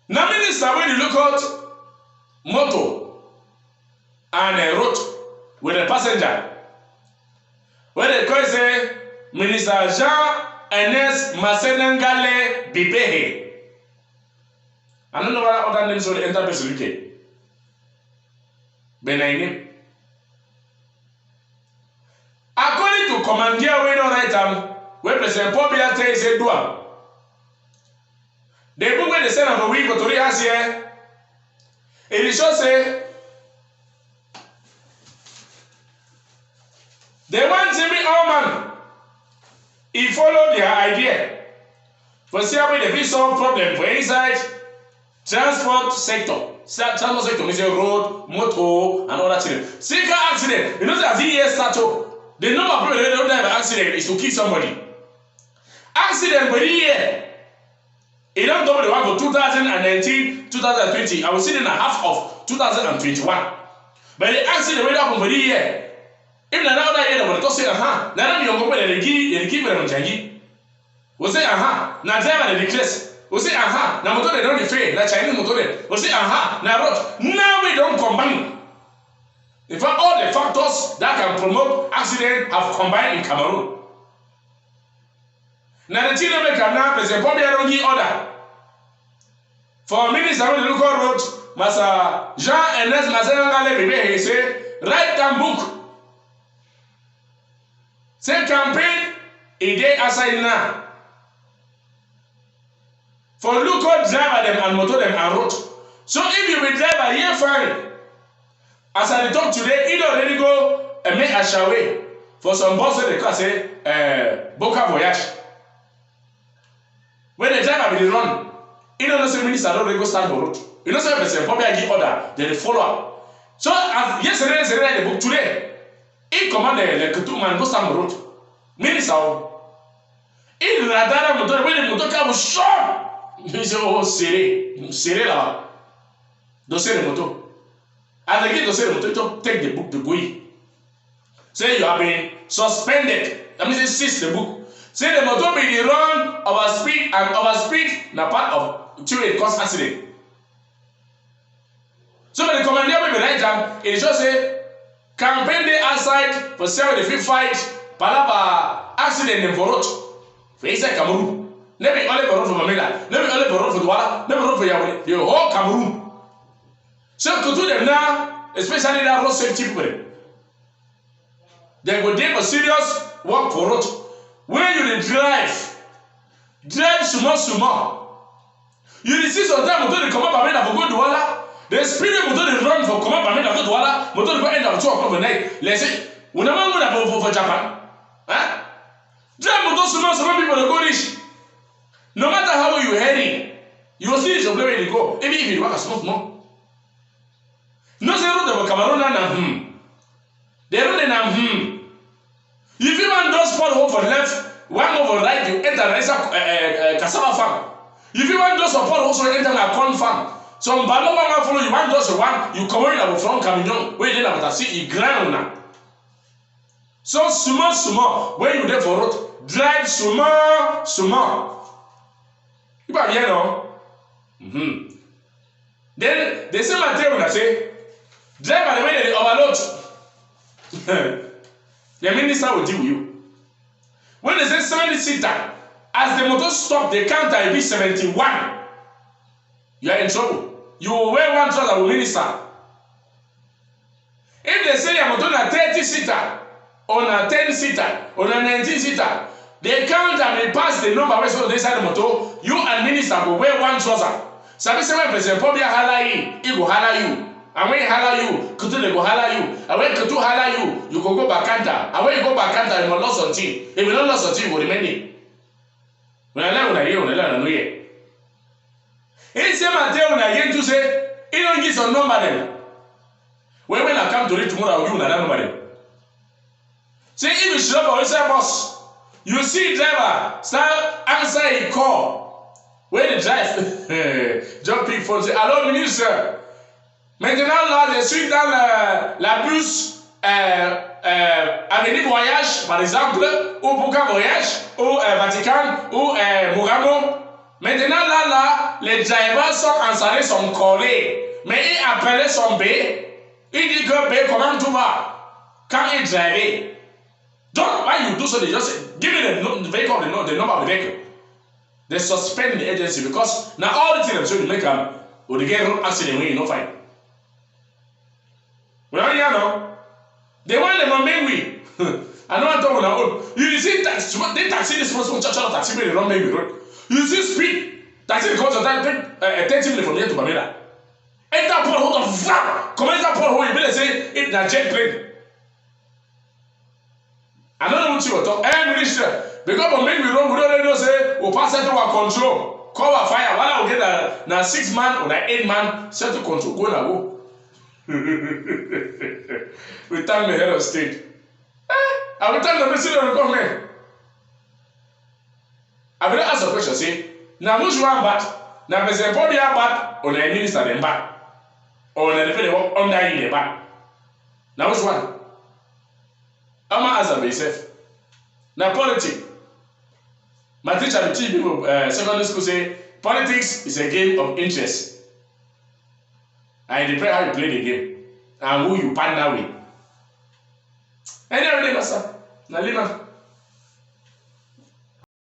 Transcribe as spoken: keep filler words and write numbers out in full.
Na minister wey dey look out motor and uh, road with the passenger wey dey call say Minister Jean Ernest Masenangale Bibehe. I no know whether other names wey dey enter person U K. But na im name. According to commandeer wey don write am, wey President Paul Biya tell say do am, the book wey dey send am for we for tori house here, e dey show say they want Jimmy Allman. E follow their idea for see how we dey fit solve problem for inside transport sector. Sa- Transport sector mean say road, motor, and other things. See car accident. You know say as the year start up, the number of people wey don die by accident is to kill somebody. Accident for the year, e don double the one for two thousand and nineteen, two thousand and twenty. I will see na half of two thousand and twenty-one. But the accident wey happen for the year, if na now that year dem go talk say, aha, na that young people dem dey give dem dey give dem jangi. We say, aha, na driver dem dey craze. We say, aha, na motor dem don dey fail, na Chinese motor dem. We say, aha, na road. Now we don combine. In fact, all the factors that can promote accident have combined in Cameroon. Na the thing wey make am now, President Paul Biya don give order for minister wey dey look out road, Master Jean Ernest Masenangale Bibehe, say write am book. Say campaign e dey outside now for look out driver dem and motor dem and road. So if you be driver, hear fine. As I dey talk today, e don already go and make ashawe for some bus wey dey call say uh, Boka Voyage. When the driver bin dey run, e no know say minister don already go stand for road. You know say person probably give order, dem dey follow am. So as yesterday, yesterday night dey book, today, e command the like two man go stand for road. Minister o, e na dada motor wey the motor car go short. E say, oh, sere, sere la, don sere motor. As dem give to say the motor, take the book dey go in. Say you have been suspended. That means say seize the book. Say the motor bin dey run overspeed and overspeed na part of thing wey cause accident. So the commander wey bin write am, e show say campaign dey outside for see how dem fit fight palava accident dem for road for inside Cameroon. No be only for road for Bamenda, no be only for road for Douala, no be road for Yaoundé, the whole Cameroon. So kutu dem now, especially that road safety people dem, dem go dey for serious work for road. When you dey drive, drive small small. You dey see sometimes motor dey comot Bamenda for go Douala, the speed wey motor dey run for comot Bamenda go Douala, motor dey go end up two o'clock for night. Let's say, una wan go na for for Japan? Eh? Drive motor small small, people dey go reach. No matter how you hurry, you go still reach your place wey you dey go, even if you dey waka small small. No say road for Cameroon na na hmm. The road na hmm. You fit wan just pothole for left, wan go for right, you enter na inside uh, uh, uh, cassava farm. You fit wan just pothole so enter na corn farm. Some balo wan follow you, wan just one, you comot na for front camion wey dey na water, see e ground na. So small small, when you dey for road, drive small small. You are here no? Mm-hmm. Then the same man tell una say, driver the way dem dey overload, the minister will deal with you. When dem say seventy seater, as the motor stop, the counter e be seventy-one. You are in trouble. You will wear one trouser with minister. If dem say your motor na thirty seater, or na ten seater, or na nineteen seater, dem count am, e pass the number wey suppose dey inside the motor, you and minister go wear one trouser. Sabi say when President Paul Biya hala you, e go hala you. And when e hala you, kutu dem go hala you. And when kutu hala you, you go go back counter. And when you go back counter, you must lost something. If you no lost something, you go remain there. Una lie, una hear, una lie, una no hear. He say, man, tell una again to say, he don give some number dem. When, when I come to read tomorrow, I will give una that number dem. Say, if you show up for inside bus, you see driver, start answer a call. When the drive, jump pick phone, say, hello, minister. Maintenant, là, je suis dans la, la bus euh, euh, Avenue Voyage, par exemple, ou Boka Voyage, ou euh, Vatican, ou euh, Mogamo. Maintenant, là, là, Le driver sort and sare some kole. Mais il appelait son B. Il dit que B, comment tu vas? Quand il drivait. Donc, why you do so? They just say, give me the, no- the vehicle, the, no- the number of the vehicle. They suspend the agency because now all the things dem show dey make am or they get road accident wey you no find. We don hear now. They want them on main way. I no wan talk una own. You see taxi, the taxi this small small church taxi wey dey run main way road. You see speed. Taxi dey come sometimes take uh, thirty minutes from here to Bamenda. Enter pothole, what the fuck? Come enter pothole, e be like say it na jet plane. I no know wetin you go talk. Eh, minister, because for make we run, we don already know say we pass settle our control. Call our fire, wala we get na na six man or na eight man settle control go na go. We thank the head of state. Eh, I will thank the president of government. I will ask a question say, na which one bad? Na president Paul Biya bad or na minister dem bad? Or na the people dey work under him dey bad? Na which one? Ama ask am himself. Na politics. My teacher dey teach people uh, secondary school say politics is a game of interest. And e depend how you play the game and who you partner with. Anyway, dey master, na leave am.